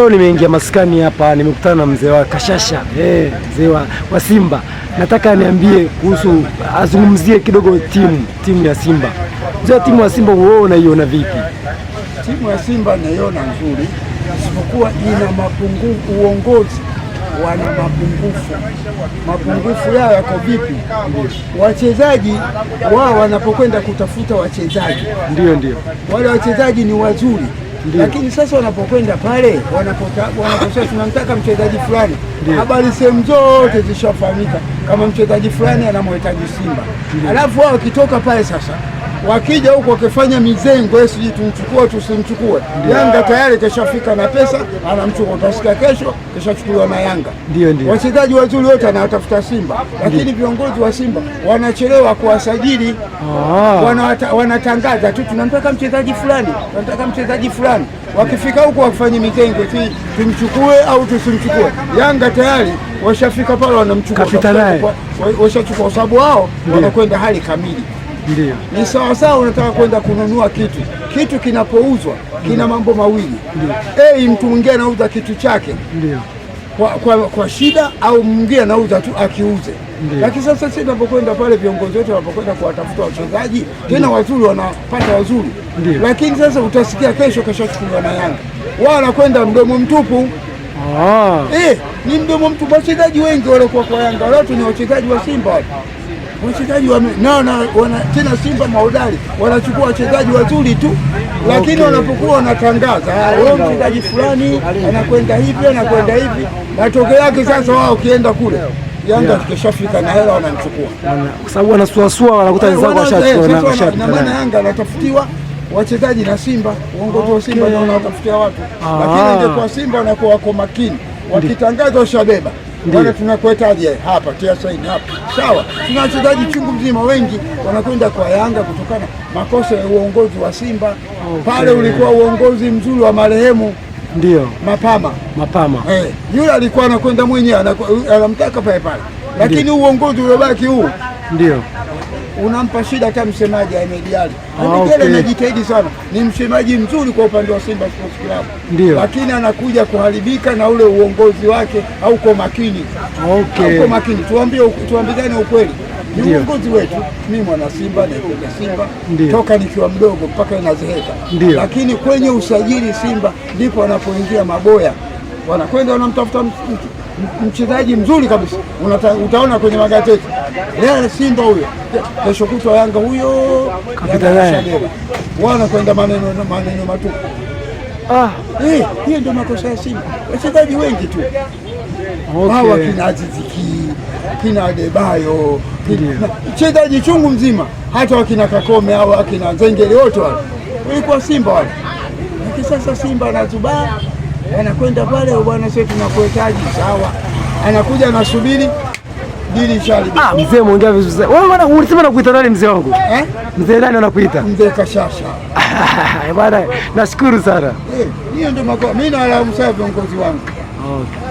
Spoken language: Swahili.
Leo nimeingia maskani hapa, nimekutana na mzee wa Kashasha, mzee wa Simba. Nataka niambie kuhusu, azungumzie kidogo timu ya Simba. Mzee wa timu ya Simba, wewe unaiona vipi? Timu ya Simba naiona nzuri, isipokuwa ina mapungufu. Uongozi wana mapungufu. Mapungufu yao yako vipi? Wachezaji wao wanapokwenda kutafuta wachezaji, Ndio. wale wachezaji ni wazuri, lakini sasa wanapokwenda pale, wanaposema tunamtaka mchezaji fulani, habari sehemu zote zishafahamika kama mchezaji fulani anamhitaji Simba. Alafu wao wakitoka pale sasa wakija huko wakifanya mizengo, sijui tumchukue tusimchukue, Yanga tayari keshafika na pesa, anamchukua. Utasikia kesho keshachukuliwa na Yanga. Ndio. Wachezaji wazuri wote anawatafuta Simba, lakini viongozi wa Simba wanachelewa kuwasajili. Wanatangaza tu tunamtaka mchezaji fulani, tunamtaka mchezaji fulani. Wakifika huko wakifanya mitengo, tumchukue au tusimchukue, Yanga tayari washafika pale, wanamchukua, Kapita naye. washachukua, kwa sababu wao wanakwenda hali kamili. Ni sawa sawa, unataka kwenda kununua kitu. Kitu kinapouzwa kina mambo mawili. A, mtu mwingine anauza kitu chake kwa shida, au mwingine anauza tu akiuze. Lakini sasa sisi tunapokwenda pale, viongozi wetu wanapokwenda kuwatafuta wachezaji tena wazuri, wanapata wazuri, lakini sasa utasikia kesho keshachukuliwa na Yanga, wao wanakwenda mdomo mtupu. Ni mdomo mtupu. Wachezaji wengi waliokuwa kwa Yanga wale ni wachezaji wa Simba wale. Wachezaji wame na wana, tena Simba mahodari wanachukua wachezaji wazuri tu, lakini wanapokuwa wanatangaza wewe mchezaji fulani anakwenda hivi anakwenda hivi, matokeo yake sasa wao ukienda kule Yanga keshafika na hela wanamchukua, Kwa sababu wanasuasua, wanakuta wenzao washachukua na washapita na maana naye. Yanga anatafutiwa wachezaji na Simba, uongozi wa Simba ndio unawatafutia watu, lakini ingekuwa Simba wanakuwa wako makini, wakitangaza washabeba wale, tunakuhitaji hapa, tia saini hapa, sawa. Tuna wachezaji chungu mzima, wengi wanakwenda kwa Yanga kutokana makosa ya uongozi wa Simba. Pale ulikuwa uongozi mzuri wa marehemu Mapama. Mapama. Yule alikuwa anakwenda mwenyewe, anamtaka pale pale, lakini uongozi uliobaki huu unampa shida hata msemaji Ahmed Ally. Ahmed Ally anajitahidi sana, ni msemaji mzuri kwa upande wa Simba Sports Club, lakini anakuja kuharibika na ule uongozi wake hauko makini. Hauko makini, tuambie, tuambizane ukweli, ni uongozi wetu. Mimi mwana Simba, naipenda Simba toka nikiwa mdogo mpaka inazeeka, lakini kwenye usajili Simba ndipo wanapoingia maboya, wanakwenda wanamtafuta mchezaji mzuri kabisa, utaona kwenye magazeti leo Simba huyo, kesho kutwa Yanga huyo, Kapita Yanga naye. kashabeba. Wanakwenda maneno maneno matupu. Hiyo ndio makosa ya Simba, wachezaji wengi tu hawa kina Aziz Ki, kina Adebayo, mchezaji chungu mzima, hata wakina Kakome au wakina Zengeli wote wale walikuwa Simba wale. Lakini sasa Simba anazubaa, anakwenda pale, bwana, sisi tunakuhitaji, sawa, anakuja anasubiri dili shali. Ah, mzee umeongea vizuri sana. Wewe bwana ulisema nakuita nani mzee wangu? Eh? Mzee nani anakuita? Mzee Kashasha. Bwana, nashukuru sana. Hiyo ndio makosa. Mimi nawalaumu sana viongozi wangu. Okay.